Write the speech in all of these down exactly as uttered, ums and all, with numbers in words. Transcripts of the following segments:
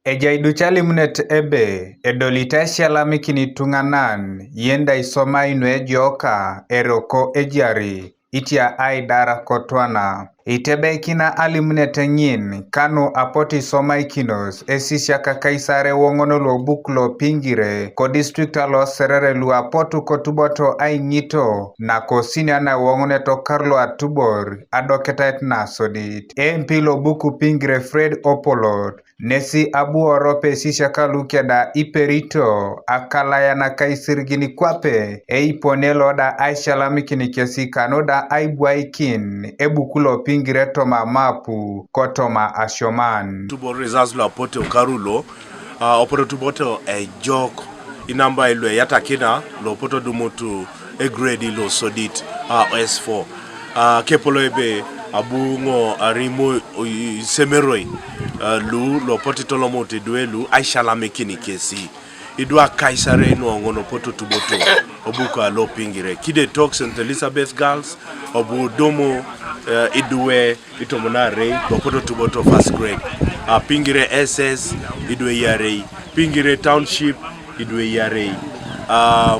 Ejai duc alimunet ebe, edolite aisialamikin ituŋanan, yenda isomai nuejoka, eroko ejari, itia aidar kotwana. Itebeikina alimunet ŋin, kanu apotu isomaikinos, esisiak akaisare woŋon lobuk lo Pingire, kodistrikt alo Serere luapotu kotuboto aiŋito, nakosinia nawoŋonet okar loatubor, adoketait nasodit. MP lobuku Pingire Fred Opolot, nesi abu orope esisiak lukeda iperito, akalayan akaisirigin kwape, eipone loda aisialamikin kesi kanu da aibwaikin, ebuku lo Pingire toma mapu, kotoma asioman. Tubor results lo apotu okaru lo, ah, opotu tuboto ejok, inambai lu eyatakina, lopotu odumutu egrade lo sodit, ah, S four. Ah, kepolo ebe abu ŋo arimo, o, i, isemeroi, ah, lu, lopotu itolomut idwe lu, aisialamikin kesi. Idwe akaisare nuoŋon opotu tuboto, obuku alo Pingire. Kide tok Saint Elizabeth Girls, obu dumu, eh, idwe itomon arei, lopotu tuboto first grade. Ah, Pingire S S, idwe iarei. Pingire Township, idwe iarei. Ah,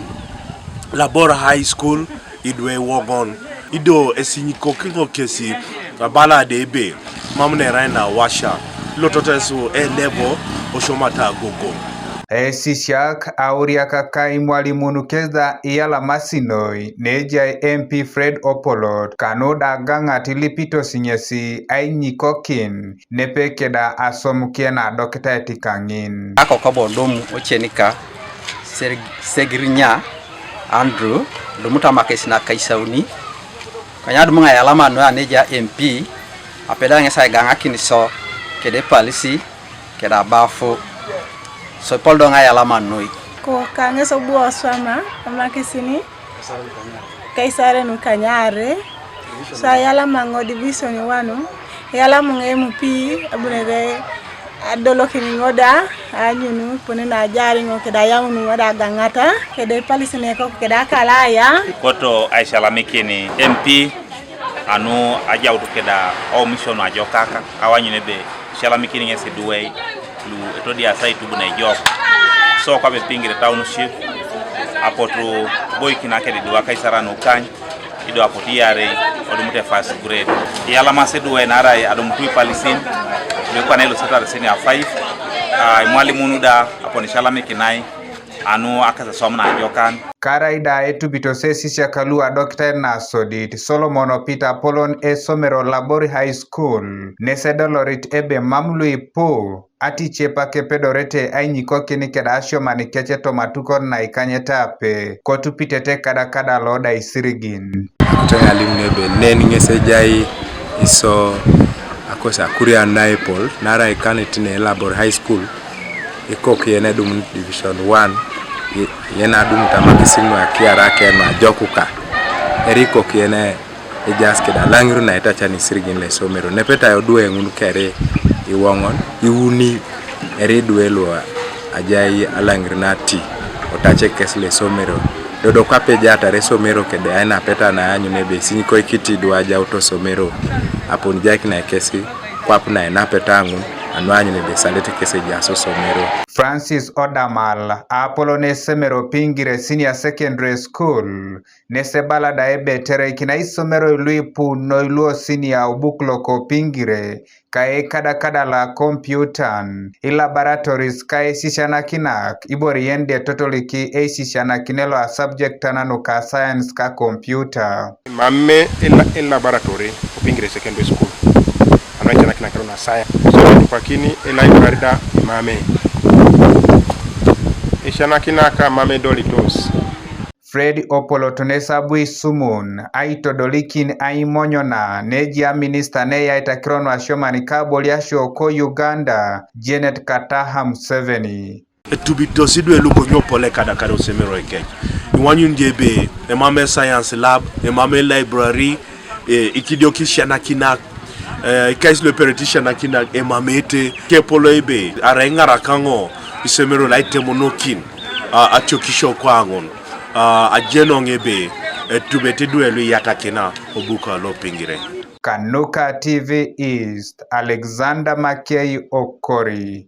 Labor High School, idwe iwoŋon. Ido esinyikokiŋo kesi, abala da ebe, mam nerai na washa. Ilototo esu A level, oshomata agogoŋ. Esisiak auriak ka imwalimun kes da iyalamasi noi, nejai MP Fred Opolot, kanu da gaŋat ilipitos ŋesi ainyikokin, nepe keda asom kena adoketait kaŋin. Akokobo dum ocenika, Ser-, Segirinya Andrew, dumutu amakesi nakaisauni, kanyadum ŋa yalama noi aneja MP, apeda ŋesi aigaŋakin so, kede palisi, keda abafu, so ipol do ŋa yalama noi. Ko kaŋes obu oswama, amakesini, kaisare nukanyare, so ayalama ŋo division one, ayalama ŋo MP, abunere adolokin ŋo da, anyunu, pone na ajari ŋo, keda ayaun ŋo da gaŋata, kede palisi neko, kede akalaya. Koto aisialamikin MP, anu ajaut keda omission ajokaka, awanyun ebe, isialamikin ŋesi duwei, lu etodiasa aitubun ejok. So kwape Pingire Township, apotu boikin akedi duwa kaisara nukany, ido apotu iarei, odumute first grade. Iyalamasi duwe narai adumutu ipalisin, lu kwana ilosetare senior five, ah, imwalimun da, apon isialamikinai, anu akaseswam najokan. Karai da etubitos esisiak lu adoketait nasodit, Solomon Peter Apolon esomero Labor High School, nesedolorit ebe mam luipu, aticepak epedorete ainyikokin keda asioman kec toma atukot naikanyete ape, kotupitete kadakada loda isirigin. Akoto alimun ebe nen ŋes ejai iso akosi akurian naepol, narai kanitine Labor High School, ikok yen edum division one, i-, yen adum tamakisin nuakiara kenu ajokuka, eri ikok yen ejaas keda alaŋiru naitacan isirigin lesomero. Nepetai odwe ŋun kere iwoŋon, iuni, eri idwe lu ajai alaŋiru nati, otace kes lesomero. Dodo kwape ejaatare esomero kede ainapeta naanyun ebe sinyikoikiti idwe ajaut osomero, apon jaikinai kesi, kwap nainapeta ŋun, anuanyun ebe esalete kes ejaas osomero. Francis Odamal, apolon esomero Pingire Senior Secondary School, nesebala da ebe tereikinai isomeroi luipu noi luosinia obuk loko Pingire, ka eikadakada la kompiutan, ilaboratories ka esisianakinak, ibore yen de totoliki eisisianakine lo asubjectan nuka science ka kompiuta. Emame ila-, elaboratory o Pingire Secondary School, anu aisisianakinak na science. So, tupakini elaibari da emame. Eisisianakinak amame dolitos. Fred Opolot nesabu isumun, aitodolikin aimonyona, nejia minista neyaitakiro nuasioman kaboliasio ko Uganda, Janet Kataha Museveni. Etubitos idwe lukonyo pole kadakada osomero ekec. Iwanyun je ebe, emame science lab, emame library, e, ikidiok isisianakinak, e, ikais lueperete isisianakinak, emamete, kepolo ebe, arai iŋarakaŋo, isomero laitemonokin, a, atiokisio kwaŋun, a, ajenoŋ ebe, etubet idwe luiyatakina, obuka lo Pingire. Kanuka T V East, Alexander Mackay Okori.